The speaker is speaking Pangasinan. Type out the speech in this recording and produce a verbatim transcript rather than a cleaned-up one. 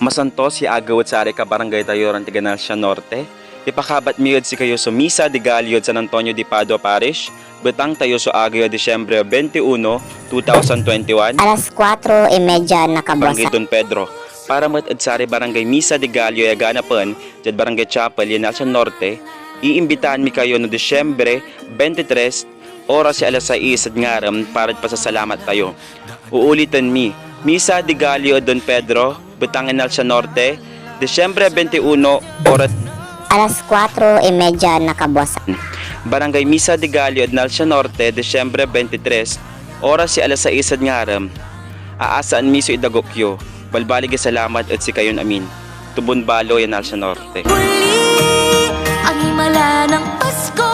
Masantos ya agew ed saray kabarangay tayo ran taga Nalsia Norte. Ipakabat mi ed sikayo so Misa de Gallo ed San Antonio de Padua Parish. Betang tayo so agew ya Disyembre twenty-one, two thousand twenty-one. Alas kuatro y media na kabuasan. Barangay Don Pedro. Para met ed saray barangay Misa de Gallo ya ganapen diad Barangay Chapel ya Nalsia Norte, iimbitaan mi kayo no Disyembre twenty-three, oras ya alas sais ed ngarem para ed pasasalamat tayo. Uuliten mi, Misa de Gallo ed Don Pedro, betang ed Nalsia Norte, Disyembre twenty-one, oras alas kuatro y media na kabuasan. Barangay Misa de Gallo ed Nalsia Norte, Disyembre twenty-three, oras ya alas sais ed ngarem. Aasaan mi so idagok yo. Balbaleg ya salamat ed sikayon amin. Tubon Balo ya Nalsia Norte. Muli ang himala ng Pasko.